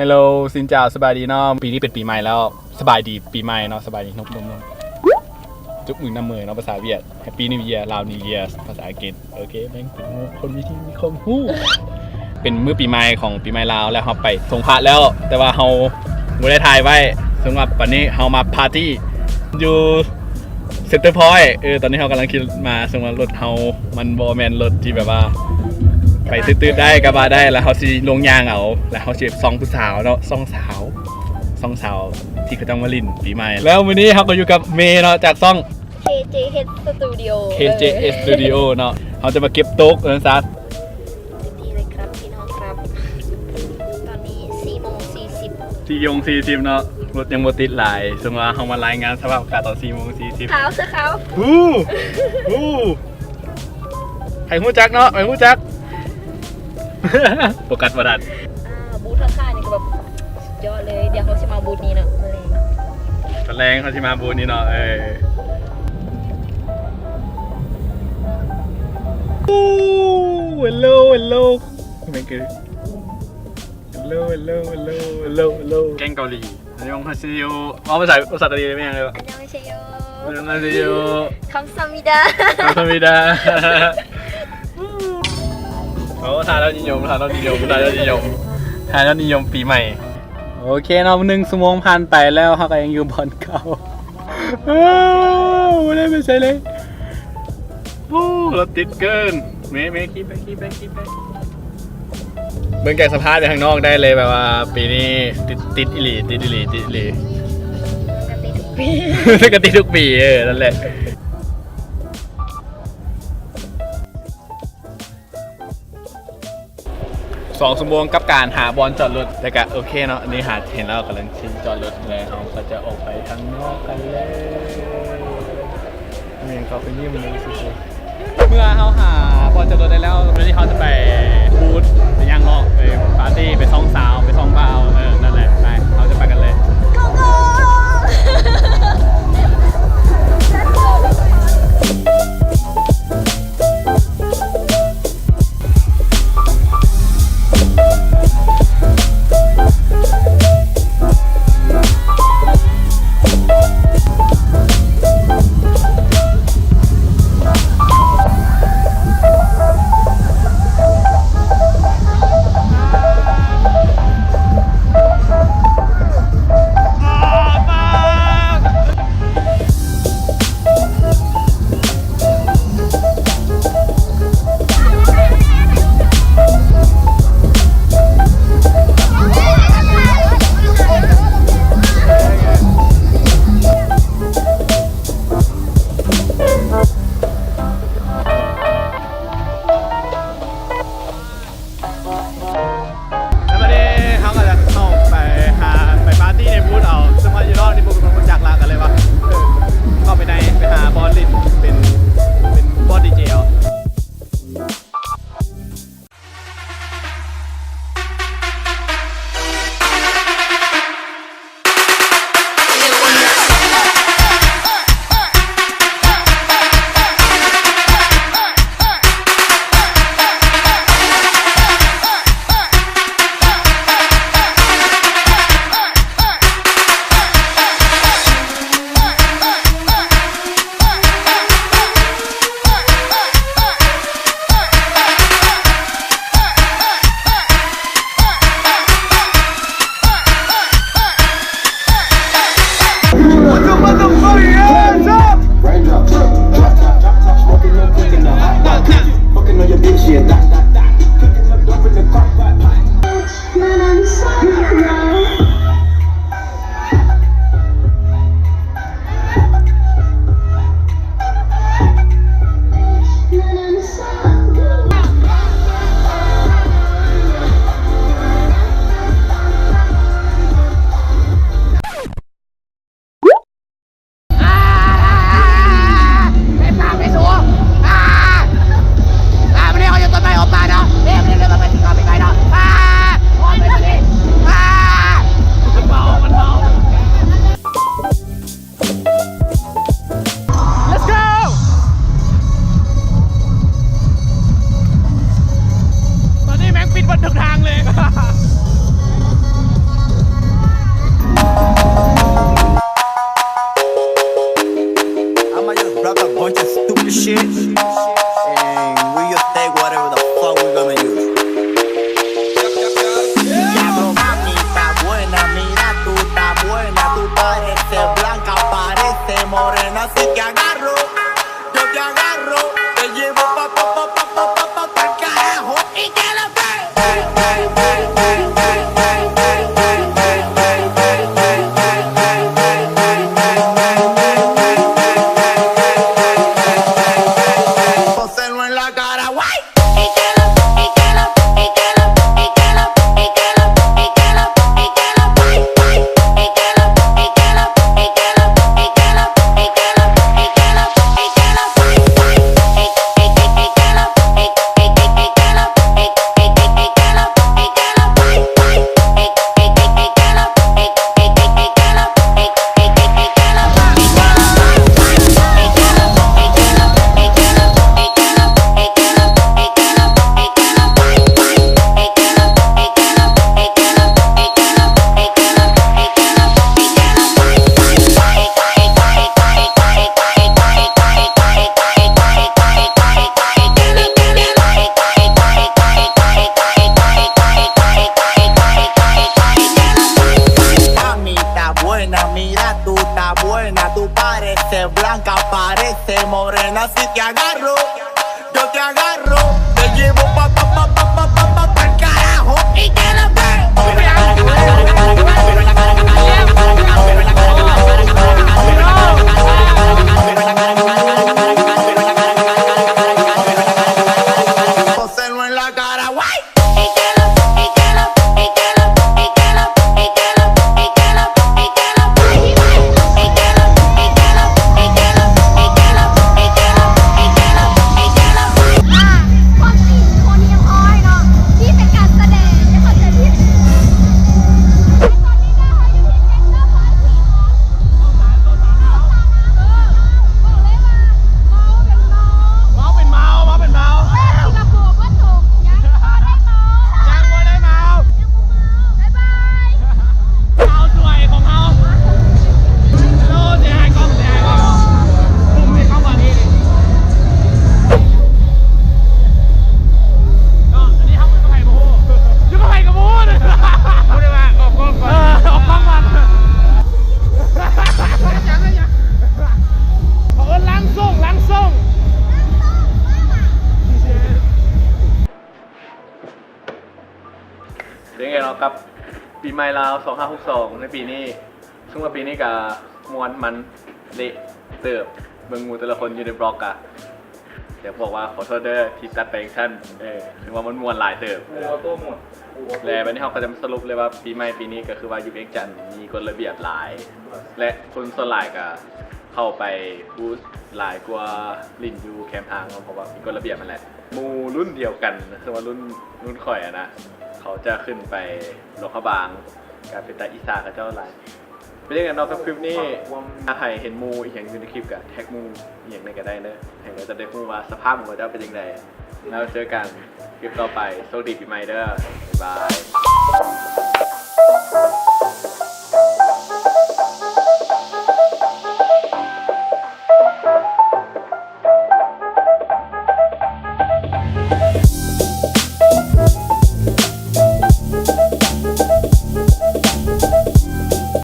Hello ຊິນຈາວ ສະບາຍດີເນາະ ປີນີ້ເປັນປີໃໝ່ແລ້ວ ສະບາຍດີປີໃໝ່ເນາະ ສະບາຍດີ ນົບ ນົບ ນົບ ຈຸບມືນຳມືເນາະ ພາສາຫວຽດ Happy New Year ລາວ New Year ພາສາອັງກິດ ໂອເຄ ແມ່ງເປັນຄົນມີທີ່ມີຄວາມຮູ້ ເປັນມື້ປີໃໝ່ຂອງປີໃໝ່ລາວ ແລ້ວເຮົາໄປສົງພະແລ້ວ ແຕ່ວ່າເຮົາບໍ່ໄດ້ຖ່າຍໄວ້ ເຊິ່ງວ່າບັດນີ້ເຮົາມາປາຕີ້ຢູ່ Center Point ເອີ ຕອນນີ້ເຮົາກຳລັງຂີ່ລົດມາ ເຊິ່ງວ່າລົດເຮົາມັນບໍ່ແມ່ນລົດທີ່ແບບວ່າໄປຕື້ໆໄດ້ກໍວ່າໄດ້ ແລ້ວເຮົາຊິລົງຍ່າງເອົາ ແລ້ວເຮົາຊິສ່ອງຜູ້ສາວເນາະ ສ່ອງສາວ ສ່ອງສາວທີ່ເຂົາເຈົ້າມາຫຼິ້ນປີໃໝ່ ແລ້ວມື້ນີ້ເຮົາກໍຢູ່ກັບເມເນາະ ຈາກຊ່ອງ KJH Studio KJH Studio ເນາະ ເຮົາຈະມາເກັບຕົກວ່າຊັ້ນຊະ. ດີເລີຍຄັບ ພີ່ນ້ອງຄັບ ຕອນນີ້ສີ່ໂມງສີ່ສິບ ສີ່ໂມງສີ່ສິບເນາະ ລົດຍັງບໍ່ຕິດຫຼາຍ ເຊິ່ງວ່າເຮົາມາລາຍງານສະພາບອາກາດຕອນສີ່ໂມງສີ່ສິບ ຂາວ ເສື້ອຂາວ ອູ້ ອູ້ ໃຜຮູ້ຈັກເນາະ ໃຜຮູ້ຈັກ ໂຟກັສບໍ່ທັນ ອ່າ ບູດຂ້າງໆນີ້ກໍແບບສຸດຍອດເລີຍ ດຽວເຮົາຊິມາບູດນີ້ເນາະ ມື້ແລງ ຕອນແລງເຮົາຊິມາບູດນີ້ເນາະ ເອີ Hello Hello ແມ່ນຄື Hello Hello Hello Hello Hello ແກງເກົາຫຼີ ອັນຍອງຮາເຊໂຍ ເວົ້າພາສາ ພາສາເກົາຫຼີໄດ້ແມ່ນເລີຍ ອັນຍອງຮາເຊໂຍ ອັນຍອງຮາເຊໂຍ ຄຳຊາມິດາ ຄຳຊາມິດາ ໂອ້ ທ່ານຍອດນິຍົມ ທ່ານຍອດນິຍົມ ທ່ານຍອດນິຍົມ ທ່ານຍອດນິຍົມປີໃໝ່ ໂອເຄເນາະ ໜຶ່ງຊົ່ວໂມງຜ່ານໄປແລ້ວ ເຮົາກໍຍັງຢູ່ບ່ອນເກົ່າ ເອີ ບໍ່ໄດ້ໄປໃສເລີຍ ໂອ້ ລົດຕິດເກີນ ເມ ເມ ຂີ່ໄປ ຂີ່ໄປ ຂີ່ໄປ ເບິ່ງຈາກສະພາບຢູ່ຂ້າງນອກໄດ້ເລີຍ ແບບວ່າປີນີ້ຕິດ ຕິດອີ່ຫຼີ ຕິດອີ່ຫຼີ ຕິດອີ່ຫຼີ ກະຕິດທຸກປີ ກະຕິດທຸກປີ ເອີ ນັ້ນແຫຼະ ສອງຊົ່ວໂມງກັບການຫາບ່ອນຈອດລົດ ແຕ່ກະໂອເຄເນາະ ອັນນີ້ຫາເຫັນແລ້ວ ກຳລັງຊິຈອດລົດ ແລ້ວເຮົາກໍຈະອອກໄປທາງນອກກັນເລີຍ ແມ່ນເຂົ້າໄປຍິ້ມເລີຍ ເມື່ອເຮົາຫາບ່ອນຈອດລົດໄດ້ແລ້ວ ດຽວນີ້ເຮົາຈະໄປບູດ ໄປຍ່າງເລາະ ໄປປາຕີ້ ໄປສ່ອງສາວ ໄປສ່ອງບ່າວ ເອີ ນັ້ນແຫຼະ ໄປ ເຮົາຈະໄປກັນເລີຍ Go go ເ Blanca parece morena, si te agarro, yo te agarro, te llevo pa, pa, pa, pa'l carajo, y que lo que. Hacerlo en la cara, guay. ອ່າ ຄວາມຈິງຄົນຮຽບຮ້ອຍເນາະ ທີ່ເປັນການສະແດງ ຢ່າເຂົ້າໃຈຜິດ. ແລະຕອນນີ້ກໍເຮົາຢູ່ທີ່ເຊັນເຕີພາສີເນາະ. ເມົາເປັນເມົາ ເມົາເປັນເມົາ ເມົາເປັນເມົາ ເມົາ. ຍັງບໍ່ໄດ້ເມົາ ຍັງບໍ່ໄດ້ເມົາ ຍັງບໍ່ເມົາ ບາຍບາຍ. ສາວສວຍຂອງເຮົາ ໂອ້ ເສຍຫາຍກ້ອງ ເສຍຫາຍກ້ອງ ປຸ້ມໃຫ້ກ້ອງວ່ານີ້ເນາະ. ອັນນີ້ເຮົາຢູ່ກັບໃຜບໍ່ຮູ້ ຢູ່ກັບໃຜກໍບໍ່ຮູ້ເນາະ. ບໍ່ໄດ້ວ່າອອກກ້ອງກ່ອນ ເອີ ອອກກ້ອງກ່ອນ. ເຂົາເອີ້ນລ່າງຊົງ ລ່າງຊົງ. ເປັນໄງເນາະກັບປີໃໝ່ລາວສອງຫ້າຫົກສອງໃນປີນີ້? ເຊິ່ງວ່າປີນີ້ກະມ່ວນມັນເລະເຕີບ ເບິ່ງໝູ່ແຕ່ລະຄົນຢູ່ໃນບລັອກກະ ຢາກບອກວ່າຂໍໂທດເດີທີ່ຕັດໄປຈັ່ງຊັ້ນ. ເອີ ເຊິ່ງວ່າມັນມ່ວນຫຼາຍເຕີບ ແລະບາດນີ້ເຮົາກໍຈະມາສະຫຼຸບເລີຍວ່າປີໃໝ່ປີນີ້ກໍຄືວ່າຢູ່ວຽງຈັນມີກົດລະບຽບຫຼາຍ ແລະຄົນສ່ວນຫຼາຍກໍເຂົ້າໄປບູດຫຼາຍກວ່າຫຼິ້ນຢູ່ແຄມທາງເນາະ ເພາະວ່າມີກົດລະບຽບຫັ້ນແຫຼະ. ໝູ່ລຸ້ນດຽວກັນ ຄືວ່າລຸ້ນ ລຸ້ນຂ້ອຍຫັ້ນນະ ເຂົາຈະຂຶ້ນໄປຫຼວງພະບາງ ກະເປັນຕາອິດສາເຂົາເຈົ້າຫຼາຍ. ເປັນຈັ່ງໃດເນາະກັບຄລິບນີ້? ຖ້າໃຜເຫັນໝູ່ອີ່ຫຍັງຢູ່ໃນຄລິບກະແທັກໝູ່ອີ່ຫຍັງແດ່ກະໄດ້ເດີ ໃຫ້ເຂົາເຈົ້າໄດ້ຮູ້ວ່າສະພາບຂອງເຂົາເຈົ້າເປັນຈັ່ງໃດ. ແລ້ວເຈີກັນຄລິບຕໍ່ໄປ ໂຊກດີປີໃໝ່ເດີ ບາຍບາຍ.